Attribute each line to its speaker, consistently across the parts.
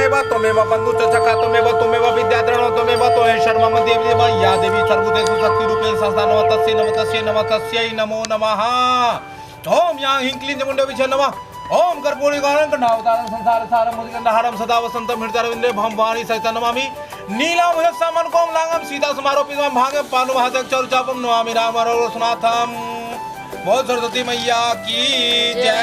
Speaker 1: त्वमेव त्वमेव बंधु च सखा त्वमेव त्वमेव विद्याद्रणो त्वमेव त्वमेव शर्मम देव देव या देवी सर्वभूतेषु शक्ति रूपेण संस्था नमः तस्यै नमः तस्यै नमः तस्यै नमो नमः। ओम या ह्रीं क्लीं चामुण्डे विचे नमः। ओम कर्पूरी गौरं कंठावतारं संसार सारं मुदिगंधहारं सदा वसन्तं हृदयारविन्दे भं भवानी सहितं नमामि। नीलां समनकों लांगं सीता समारोपितं भागं पानुभासं चौरचापं नमामि राम रघुनाथं। बोल सरस्वती मैया की जय।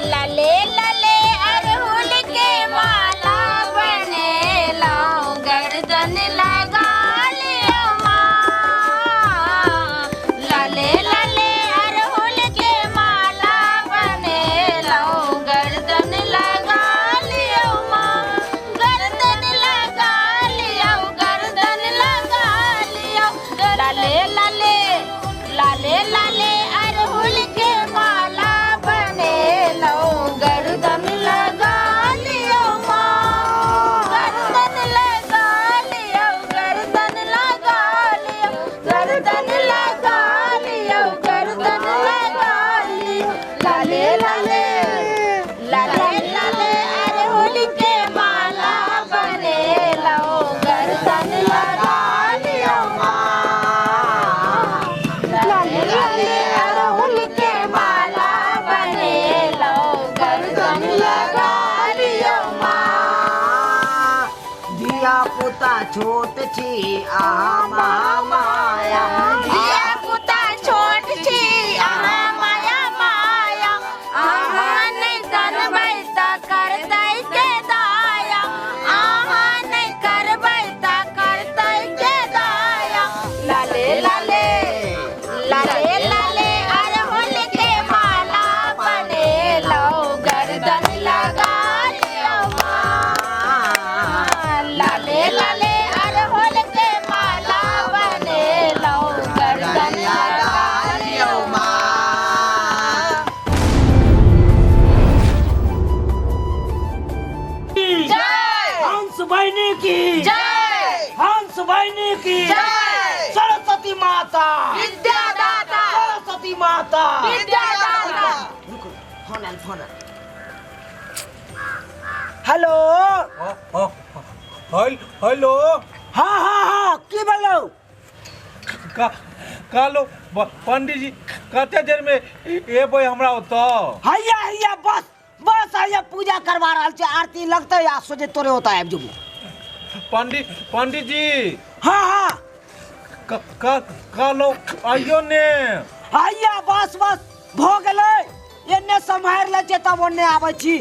Speaker 2: लाले लाले अरहुल के माला बने लाऊं गर्दन लगा लियो माँ। लाले लाले अरहुल के माला बने लाऊं गर्दन लगा लियो माँ। गर्दन लगा लियो गर्दन लगा लियो। लाले लाले लाले लाले अरहुल के माला बने लो गर्दन लगा लियो माँ। गर्दन लगा लियो गर्दन लगा लियो गर्दन लगा लियो गर्दन लगा लियो। लाले लाले लाले लाले अरहुल के माला बने लो गर्दन लगा लियो माँ। लाले लाले अरहुल के माला बने लो गर्दन लगा लियो माँ।
Speaker 3: धिया पुता छोट छी अहाँ महामाया।
Speaker 2: धिया पुता छोट छी अहाँ माया माया। अहाँ नहि करबै तऽ करतै के दाया। अहाँ नहि करबै तऽ करतै के दाया। लाले लाले लाले लाले अरहुल के माला बने लो गर्दन लगा लियो माँ। लाले लाले अरहुल के माला बने लो गर्दन लगा लियो माँ। जय
Speaker 3: हंस बहिनी की
Speaker 2: जय
Speaker 3: हंस बहिनी की
Speaker 2: जय
Speaker 3: सरस्वती माता
Speaker 2: विद्यादाता
Speaker 3: सरस्वती माता।
Speaker 2: विद्यादाता।
Speaker 3: फोन आयल फोन आयल। Hello
Speaker 1: hello.
Speaker 3: हाँ हाँ हाँ की भेलौ?
Speaker 1: का कालो पंडीजी कते देर में एबै हमरा ओतऽ?
Speaker 3: हैया हैया बस बस हैया पूजा करवा रहल छै आरती लगतै आ सोझे तोरे ओतऽ आबि जेबौ।
Speaker 1: पंडीजी।
Speaker 3: हाँ हाँ
Speaker 1: कालो आइयो ने।
Speaker 3: हैया बस बस भऽ गेलै एन्ने सम्हारि लै छियै तब ओन्ने आबै छी।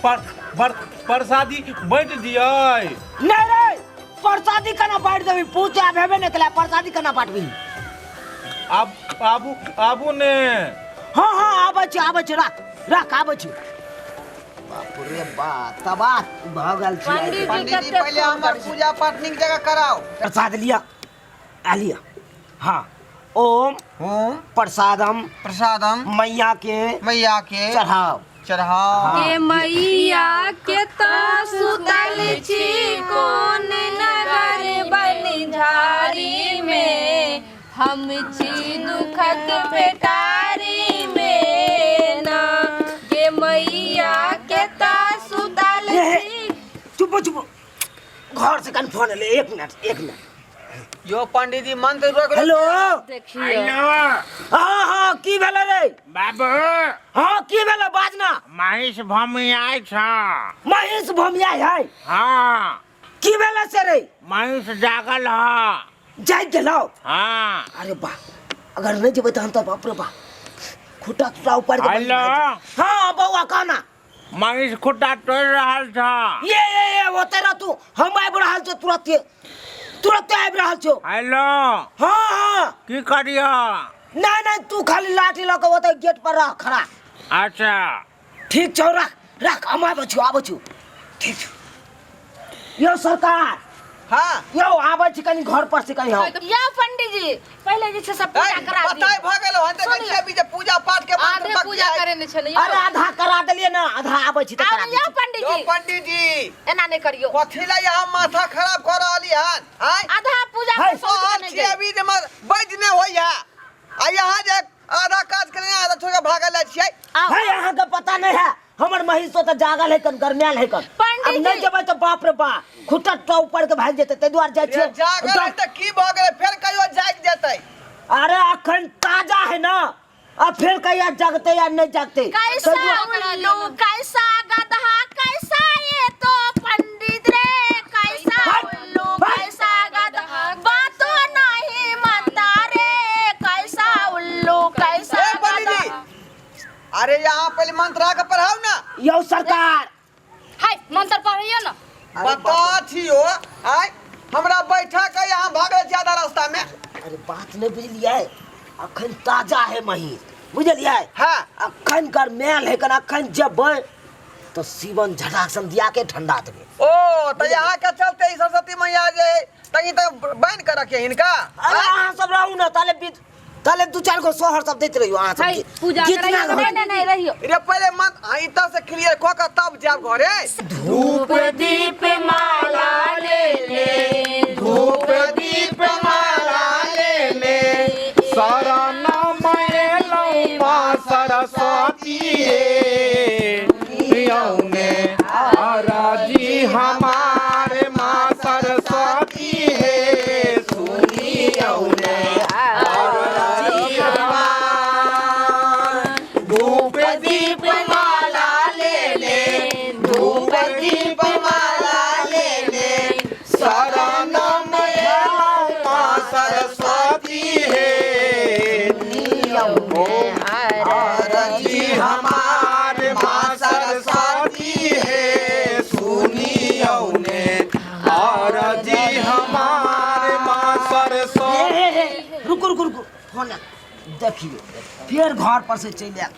Speaker 1: पर पर प्रसादी बाँटि दियै।
Speaker 3: नहि रे प्रसादी केना बाँटि देबही? पूजा आब हेबे नहि केलै प्रसादी केना बाँटबही?
Speaker 1: आब आबू आबू ने।
Speaker 3: हाँ हाँ आबै छी आबै छी राख राख आबै छी। बाप रे बा तबाह भऽ गेल छी।
Speaker 2: पंडीजी
Speaker 4: पंडीजी
Speaker 2: कते
Speaker 4: पहिले
Speaker 2: फोन
Speaker 4: हमर
Speaker 2: करै छै।
Speaker 4: पूजा पाठ नीक जगह कराउ।
Speaker 3: प्रसाद लिअ आ लिअ। हाँ ओम
Speaker 4: ओम
Speaker 3: प्रसादम
Speaker 4: प्रसादम
Speaker 3: मैया के
Speaker 4: मैया के
Speaker 3: चढ़ाओ
Speaker 4: चढ़ाओ।
Speaker 2: के मैया के त सुतल छी कोन नगर बनझारी में हम छी दुखक पेटारी में ना। गे मैया के त सुतल छी।
Speaker 3: चुप चुप घर से कन फोन एलै। एक मिनट एक मिनट।
Speaker 4: यो पंडीजी मंत्र रोक।
Speaker 3: हेलो
Speaker 2: देखियो।
Speaker 5: हेलो।
Speaker 3: हाँ हाँ की भेलै रे
Speaker 5: बाबू?
Speaker 3: हाँ की भेलै बाजना?
Speaker 5: महिष भमियाइ छ।
Speaker 3: महिष भमियाइ है?
Speaker 5: हाँ।
Speaker 3: की भेलै से रे?
Speaker 5: महिष जागल ह।
Speaker 3: जागि गेलौ?
Speaker 5: हाँ।
Speaker 3: अरे बा अगर नहीं जेबै तहन तऽ बाप रे बा खुटा तुटा उपारि के
Speaker 5: हेलो।
Speaker 3: हाँ बौआ कहना।
Speaker 5: महिष खुटा तोड़ि रहल छ।
Speaker 3: ये ये ये ओतै रह तू हम आबि रहल छौ तुरते तुरते आबि रहल छौ।
Speaker 5: हेलो।
Speaker 3: हाँ हाँ
Speaker 5: की करियो?
Speaker 3: नहीं नहीं तू खाली लाठी लऽ के ओतै गेट पर रह खड़ा।
Speaker 5: अच्छा
Speaker 3: ठीक छौ रख रख हम आबै छौ आबै छौ। ठीक छौ यौ सरकार।
Speaker 4: हाँ
Speaker 3: यौ आबै छी कनी घर पर से कनी हम।
Speaker 2: यौ पंडीजी पहिले जे छै से पूजा करा दियौ।
Speaker 4: पता भऽ गेलौ हन देखै
Speaker 2: सुनियौ।
Speaker 4: छियै अभी जे पूजा पाठ के मंत्र
Speaker 2: आधे
Speaker 4: बक
Speaker 2: पूजा
Speaker 4: जाइ।
Speaker 2: करे ने छलै यौ।
Speaker 3: अरे आधा करा देलियै ना आधा आबै छी तऽ करा
Speaker 2: आब
Speaker 3: दै
Speaker 2: यौ
Speaker 3: छी।
Speaker 2: पंडीजी।
Speaker 4: यौ पंडीजी
Speaker 2: एना नहि करियौ।
Speaker 4: कथी लए अहाँ माथा खराब कऽ रहली हन? आँय?
Speaker 2: आधा पूजा
Speaker 3: है।
Speaker 2: के सोच
Speaker 4: सहल
Speaker 2: नहि
Speaker 4: छी
Speaker 2: गेल।
Speaker 4: अभी जे हमर वैद्य नहि होइया आ यहाँ जे आधा काज के आधा छोड़ के भागल जाइ छियै।
Speaker 2: आओ।
Speaker 3: है, अहाँके पता नहीं है, हमर महींस तो जागल है कन, गरमायल है कन।
Speaker 2: पंडित
Speaker 3: अब नहीं
Speaker 2: जी।
Speaker 3: जेबै तो बाप रे बाप खुट्टा तो ऊपर के भागि जेतै, ताहि दुआरे जाइ छियै।
Speaker 4: जागल है तऽ की भऽ गेलै, फेर कहियो जागि जेतै।
Speaker 3: अरे अखन ताजा है ना, आ फिर कहिया जगते या नहीं जगते।
Speaker 2: कैसा उल्लू कैसा गधा कैसा ये तो पंडित रे, कैसा
Speaker 3: हट,
Speaker 2: उल्लू
Speaker 3: हट।
Speaker 2: कैसा गधा बातों नहीं मानता रे, कैसा उल्लू कैसा
Speaker 4: ए पंडित जी,
Speaker 2: गधा।
Speaker 4: अरे यहाँ पहले मंत्र आके पढ़ाओ ना।
Speaker 3: यौ सरकार।
Speaker 6: हाय मंत्र पढ़ियो ना।
Speaker 4: बता छियो आय हमरा बैठा के यहाँ भागल छी आधा रास्ता में।
Speaker 3: अरे बात नहीं बुझलियै, अखन ताजा है महींस, बुझलियै?
Speaker 4: हाँ।
Speaker 3: अखन गरमायल है कन, अखन जेबै तो सीवन झटाक सन दिया के ठंडा देबै।
Speaker 4: ओ तो यहाँ के चलते ई सरस्वती मैया जे तनी तक बांध के रखे हिनका।
Speaker 3: अरे अहाँ सब रहू ना, ताले बीच ताले दू चार गो सोहर सब दैत रहियो अहाँ सब।
Speaker 6: हाय, पूजा
Speaker 3: जितना
Speaker 6: करैयो।
Speaker 3: घर-
Speaker 2: नहीं नहीं नहीं रहियो।
Speaker 4: रे पहले मन इतना से क्लियर क के तब जाब घरे।
Speaker 5: धूप दीप माला ले ले, धूप दीप माला ले ले, शरण एलौं माँ सरस्वती हे, यौने अरजी हमार माँ सरस्वती हे, सुनियौने अरजी हमार। धूप दीप माला ले ले, धूप दीप माला ले ले, शरण एलौं माँ सरस्वती हे, अरजी हमार माँ सरस्वती हे, सुनियौने अरजी हमार माँ सरस्वती।
Speaker 3: हे, हे, हे, रुकू रुकू रुकू, फोन आयल। देखियो फेर घर पर से चलि आयल।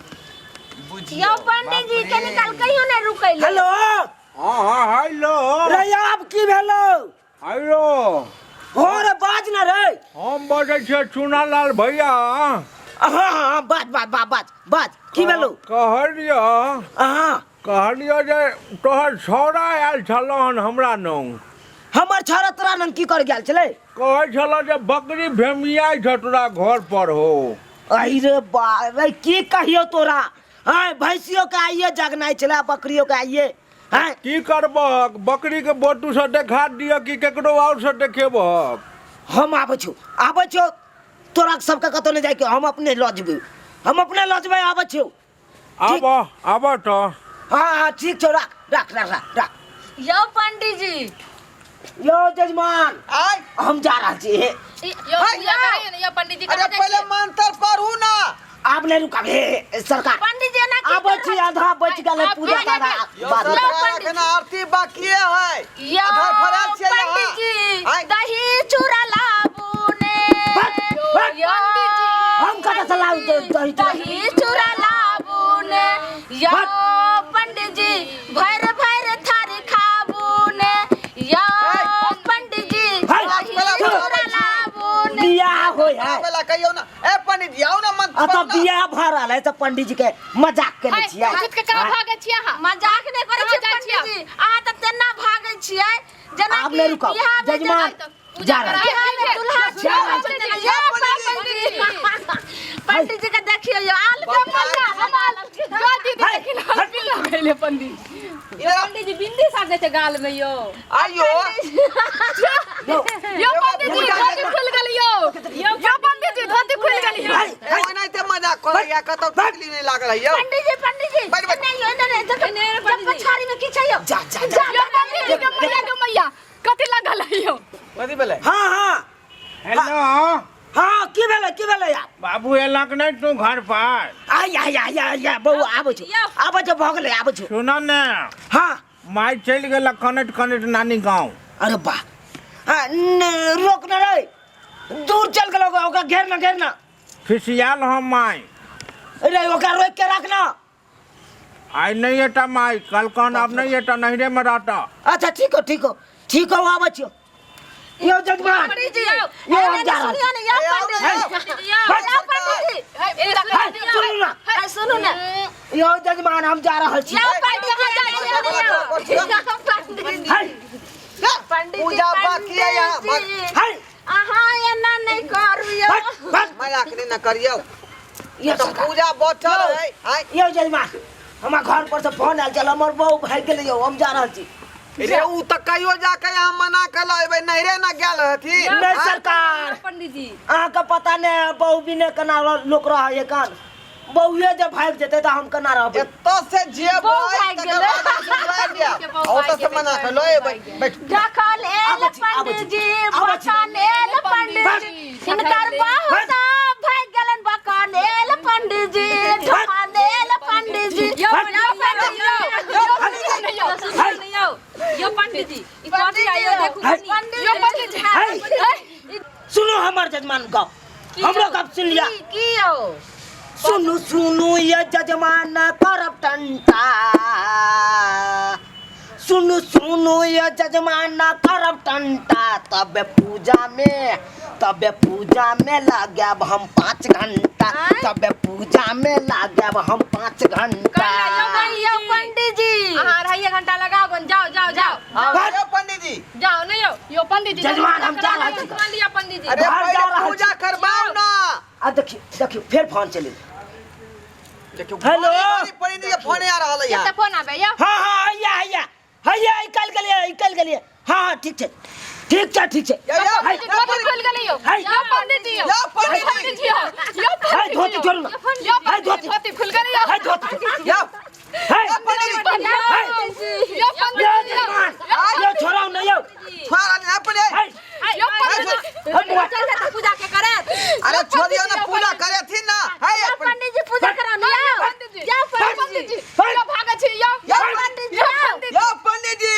Speaker 2: यौ पंडित जी के निकाल कहियो नहीं रुकैले।
Speaker 3: हेलो।
Speaker 5: हाँ हाँ हेलो।
Speaker 3: रे आब की भेलो?
Speaker 5: हेलो।
Speaker 3: हो रे बाज ना रे।
Speaker 5: हम बजै छियै चुनालाल भैया।
Speaker 3: हाँ हाँ हाँ, बाज बाज बाज बाज बाज, की भेलो?
Speaker 5: कहलियो।
Speaker 3: हाँ।
Speaker 5: कहलियो जे तोहर छौड़ा आयल छलो हन हमरा नौ।
Speaker 3: हमर छौड़ा तोरा नंग की कर गेल छलै?
Speaker 5: कहै छलो जे बकरी भेमियाइ छ तोरा घर पर हो।
Speaker 3: अरे रे बा रे की कहियो तोरा, हाँ भैंसियो के आइए जगनाइ छलै, बकरियो के आइए। हाँ
Speaker 5: की करबहक, बकरी के बोटू से देखा दिअ कि केकरो और से देखेबहक?
Speaker 3: हम आबै छौ, आबै छौ, तोरा सबके कतौ नहि जाइके, हम अपने लऽ जेबै, हम अपने लऽ जेबै, आबै छौ।
Speaker 5: आब आब तो।
Speaker 3: हाँ हाँ ठीक छौ, राख राख राख राख राख।
Speaker 2: यौ पंडित जी।
Speaker 3: यौ जजमान।
Speaker 4: आय।
Speaker 3: हम जा रहल छी।
Speaker 6: यौ पूजा करैयो ने यौ पंडित जी।
Speaker 4: अरे पहले मंत्र पढ़ू ना।
Speaker 3: आब नहीं रुकब हे, हे, सरकार।
Speaker 2: पंडित जी एना की
Speaker 3: आबै छी, आधा बचि गेलै पूजा
Speaker 2: आब
Speaker 3: के आधा
Speaker 4: यौ
Speaker 3: बाद।
Speaker 4: सरकार, एखन आरती बाकिए है।
Speaker 2: यौ
Speaker 4: आधा फरार छियै यहाँ।
Speaker 2: पंडित जी,
Speaker 4: आय।
Speaker 2: दही चूड़ा लाबू ने।
Speaker 3: बस, बस।
Speaker 2: यौ
Speaker 3: हम कतऽ से लाबू दही चूड़ा?
Speaker 2: दही चूड़ा लाबू ने। यौ
Speaker 3: बस।
Speaker 2: पंडित जी, भरि भरि थारी खाबू ने। यौ पंडित जी,
Speaker 3: हाय,
Speaker 2: दही
Speaker 4: बला
Speaker 2: चूड़ा लाबू ने।
Speaker 3: बियाह होय है।
Speaker 4: बला कहियौ ना। ए पंडित जी, आउ ना मंत्र
Speaker 3: आ तऽ
Speaker 4: पढ़ू ना।
Speaker 3: बियाह भऽ रहल है तऽ पंडित जी के मजाक केने छियै।
Speaker 6: उठि के कहाँ भागै छियै अहाँ?
Speaker 2: मजाक नहि करै छियै
Speaker 6: कहाँ जाइ
Speaker 2: पंडित जी, अहाँ तऽ तेना भागै छियै जेना
Speaker 3: आब
Speaker 2: कि
Speaker 3: नहि रुकब
Speaker 2: बियाह मे
Speaker 3: जजमान,
Speaker 2: जेना-
Speaker 3: जा रहल छी।
Speaker 2: बियाह मे दुल्हा
Speaker 3: जा रहल छी।
Speaker 2: तेना यौ पंडित जी, पंडित जी के देखियौ यौ, आल के मल्ला, हम आल के।
Speaker 6: जो दीदी
Speaker 3: हाय,
Speaker 6: देखिन, हम पिल्ला भेलै पंडित जी।
Speaker 4: इधर आ।
Speaker 6: पंडित जी बिंदी साटने छै गाल में यौ।
Speaker 4: आइयो।
Speaker 3: यौ,
Speaker 6: यौ पंडित जी, धोती खुलि गेल यौ। यौ पंडित जी, धोती खुलि गेल यौ।
Speaker 3: हाय,
Speaker 4: ए,
Speaker 3: हाय।
Speaker 4: ओनाहिते मजाक करैया, कतौ तकलीफ नहि लागल है यौ।
Speaker 2: पंडित जी, पंडित जी,
Speaker 4: बैठ, बैठ।
Speaker 2: नहीं, नहीं, नहीं, देखो,
Speaker 6: नहीं, नहीं, पंडित जी।
Speaker 2: पछाड़ी में की छै यौ?
Speaker 3: जा, जा, जा।
Speaker 6: यौ पंडित जी के मैया के मैया, कथी लागल है यौ?
Speaker 4: कथी भेलै?
Speaker 3: हाँ, हाँ।
Speaker 5: हेलो।
Speaker 3: हाँ, की भेलै, की भेलै यार?
Speaker 5: बाबू एलक नहि तू घर पर?
Speaker 3: आइ, आइ, आइ, आइ, आइ, बौआ, आबै छौ, आबै छौ, भऽ गेलै, आबै छौ।
Speaker 5: सुन ने।
Speaker 3: हाँ।
Speaker 5: माय चलि गेल कनैत कनैत नानी गाँव।
Speaker 3: अरे वाह। हाँ, रोक न रे, दूर चल गेल ओकरा, ओकरा घेर न, घेर न।
Speaker 5: खिसियाल हम माय।
Speaker 3: अरे ओकरा रोक के रख न।
Speaker 5: आइ नहीं एटा माय, कल कहन अब नहीं एटा, नहिरे में रहता।
Speaker 3: अच्छा ठीक हो, ठीक हो, ठीक हो, आबै छियौ। यौ जजमान।
Speaker 2: पंडित जी,
Speaker 3: यौ, हम जा रहल छी।
Speaker 2: सुनियौ ने, यौ पंडित जी। यौ पंडित जी।
Speaker 3: हाय, सुनू ना।
Speaker 2: हाय, सुनू ने।
Speaker 3: यौ जजमान, हम जा रहल छी।
Speaker 2: यौ पंडित जी, जाइ छियै ने यौ। पंडित जी।
Speaker 3: हाय।
Speaker 2: पंडित जी,
Speaker 4: पूजा बाकी है यहाँ।
Speaker 2: पंडित जी।
Speaker 3: हाय।
Speaker 2: अहाँ एना नहि करू यौ।
Speaker 3: बस, बस।
Speaker 4: मजाक नहि न करियौ।
Speaker 3: यो
Speaker 4: तऽ
Speaker 3: सरकार
Speaker 4: पूजा बचल है आँय
Speaker 3: यो जजमान, हमरा घर पर से फोन आयल छल, हमर बहू भागि गेलै यौ, हम जा रहल छी।
Speaker 4: रे उ तऽ कहियो जाके यहाँ मना के लएबै, नहिरे ना गेल रहथिन।
Speaker 3: नहि सरकार,
Speaker 6: पंडित जी
Speaker 3: अहाँके पता नहि है, बहू बिने केना लोक रहै एखन। बहुए जे भागि जेतै तऽ हम केना रहबै?
Speaker 4: एतऽ से जेबै
Speaker 2: बहू भागि
Speaker 4: तकर
Speaker 2: गेलै।
Speaker 4: बाद सुधराय जायब। आ ओतऽ से मना के लऽ एबै। बैठ।
Speaker 2: जखन एल
Speaker 3: आबै छी, आबै छी,
Speaker 2: पंडित जी,
Speaker 3: आबै छी।
Speaker 2: बकन एल पंडित जी, हिनकर बहू तऽ भागि गेलनि। बकन एल पंडित जी, ढकन एल पंडित जी।
Speaker 6: यो पंडित जी, यो पंडित जी, यो यो पंडित जी, ई कथी आयो देखू कनी। यो पंडित जी,
Speaker 3: है। सुनू हमर जजमान गप, हमरो गप सुन लिया।
Speaker 2: की यौ?
Speaker 3: सुनू सुनू ये जजमान, करब टंटा। सुनू सुनू ये जजमान, करब टंटा, तबे पूजा में, तबे पूजा में लगायब हम 5 घंटा। तबे पूजा में लगायब हम 5 घंटा।
Speaker 2: यौ पंडित जी,
Speaker 6: अहाँ 2.5 घंटा लगाओ गन, जाओ जाओ जाओ।
Speaker 4: हाँ, पंडित जी।
Speaker 6: जाओ नहीं यौ, यो पंडित जी।
Speaker 3: जजमान, हम जा रहल छी।
Speaker 6: सुना लिया पंडित जी।
Speaker 4: अरे
Speaker 3: घर जा
Speaker 4: पहिले
Speaker 3: रहल
Speaker 4: पूजा
Speaker 3: छी।
Speaker 4: करबाउ ना।
Speaker 3: आ देखियौ देखियौ, फेर फोन चलि।
Speaker 4: देखियौ।
Speaker 3: हेलो।
Speaker 4: घड़ी पंडित जी के फोन आ रहल है।
Speaker 6: कते फोन आबे यौ?
Speaker 3: हाँ हाँ, हैया हैया हैया, निकल गेलियै, निकल गेलियै। हाँ हाँ, ठीक छै, ठीक छै, ठीक छै।
Speaker 4: यौ, यौ,
Speaker 3: है।
Speaker 6: धोती खुल गेलै यौ।
Speaker 3: है।
Speaker 6: यो पंडित जी, यौ।
Speaker 4: यौ पंडित जी।
Speaker 6: पंडित जी, यौ। यो
Speaker 3: है,
Speaker 6: पंडित
Speaker 3: धोती
Speaker 6: जी,
Speaker 3: छोड़ू ना।
Speaker 6: यो
Speaker 3: है,
Speaker 6: पंडित जी,
Speaker 3: धोती।
Speaker 6: धोती खुल गेलै यौ।
Speaker 3: है, धोती छोड़ू।
Speaker 4: यौ।
Speaker 3: है।
Speaker 4: यौ पंडित जी।
Speaker 3: है।
Speaker 6: यो पंडित
Speaker 3: यौ
Speaker 6: जी,
Speaker 3: जजमान, यौ छोड़ाउ ने यौ।
Speaker 4: छोड़ा नहीं पड़े।
Speaker 3: है।
Speaker 6: यो पंडित जी।
Speaker 3: है बुआ।
Speaker 6: चल जाता पूजा के करे।
Speaker 4: अरे छोड़ियो ना, पूजा करे थी ना है।
Speaker 2: पंडित जी, पूजा करा ने यौ।
Speaker 6: पंडित जी,
Speaker 2: जाओ
Speaker 6: पंडित
Speaker 2: पंडित
Speaker 6: जी,
Speaker 2: जी।
Speaker 6: यो भागे छी यो।
Speaker 4: यौ
Speaker 2: पंडित जी,
Speaker 6: यो
Speaker 2: जाओ।
Speaker 6: पंडित
Speaker 4: यौ पंडित जी,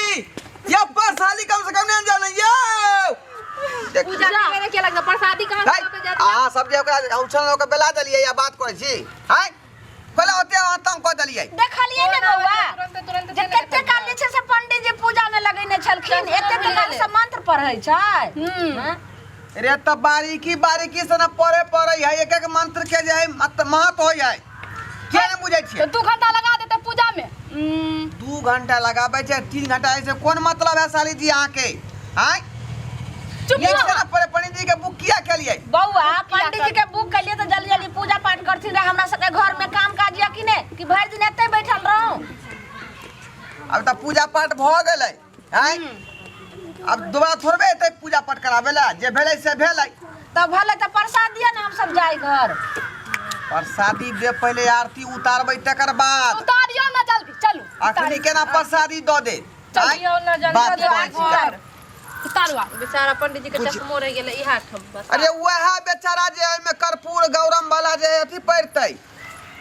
Speaker 4: यौ परसादी कम से कम नहीं जाने यौ। देख।
Speaker 6: पूजा के करे के लगता प्रसादी कहां से
Speaker 4: है
Speaker 6: लऽ के जात?
Speaker 4: अहाँ सब जे ओकरा उछल ओकरा बेला देलियै या बात करै छी है, पहिले ओते अहाँ तंग कऽ देलियै।
Speaker 2: देखलियै ने बौआ,
Speaker 6: तुरंत तुरंत
Speaker 2: जे कते काल जे छै से पंडित जी पूजा में लगेने छलखिन, एते तऽ काल से मंत्र पढ़ै छै। हँ?
Speaker 4: रे तऽ बारीकी बारीकी से ना पढ़े पड़ै है, एक एक मंत्र के जे है महत्व होइ है, किया नहि बुझै छियै?
Speaker 6: तो 2 घंटा लगा देते पूजा में।
Speaker 4: 2 घंटा लगाबै छै, 3 घंटा, ऐसे कोन मतलब है साली जी अहाँके? आँय,
Speaker 6: चुप
Speaker 4: नीक से
Speaker 6: रहो।
Speaker 4: ना पढ़े, पंडित जी के बुक किया केलियै?
Speaker 2: बौआ, पंडित जी के बुक केलिए तऽ जल्दी जल्दी पूजा पाठ करथिन रहे। हमरा सबके घर में काम काज यऽ कि नहि, कि भरि दिन एते बैठल रहूं?
Speaker 4: अब तऽ पूजा पाठ भऽ गेलै। आँय, अब दोबारा थोड़बे एतै पूजा पाठ कराबै लए, जे भेलै से भेलै।
Speaker 2: तऽ भले, तऽ प्रसाद दिअ ने, हम सब जाय घर।
Speaker 4: प्रसादी दे, पहिले आरती उतारबै तकर बाद।
Speaker 6: उतारियो ना जल्दी, चलू।
Speaker 4: अखनी केना प्रसादी दऽ दे? आँय?
Speaker 6: चलियो ना जल्दी।
Speaker 4: बात करै छी का?
Speaker 6: उतारू आ।
Speaker 7: बेचारा पंडित जी के चश्मो रहि गेलै इएह ठाम बस।
Speaker 4: अरे वएह बेचारा जे ओहिमे कर्पूर गौरम वाला जे अथी पड़तै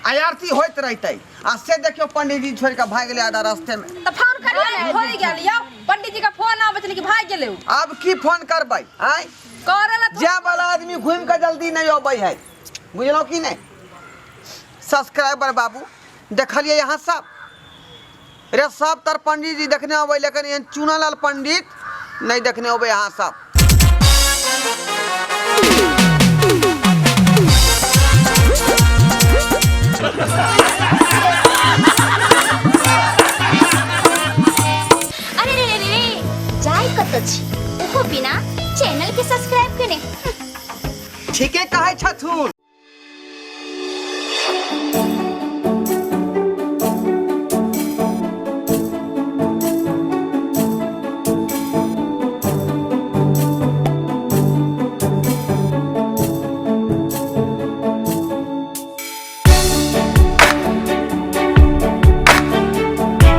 Speaker 4: आ आरती होइत रहितै, आ से देखियौ पंडित जी छोड़ि कऽ भागि गेलै आधा रास्ते मे।
Speaker 2: तऽ फोन करियौ ने।
Speaker 7: भागि गेल यौ, पंडित जी के फोन आबै छलै कि भागि गेलै उ?
Speaker 4: आब की फोन करबै? आँय,
Speaker 7: करे ला।
Speaker 4: जाय वाला आदमी घुमि कऽ जल्दी नहि अबै है, बुझलहुँ कि नहि? सब्सक्राइबर बाबू, देखलियै यहाँ सब? रे सब तर पंडित जी देखने अबै, लेकिन एहन चूनालाल पंडित नहि देखने अबै अहाँ सब।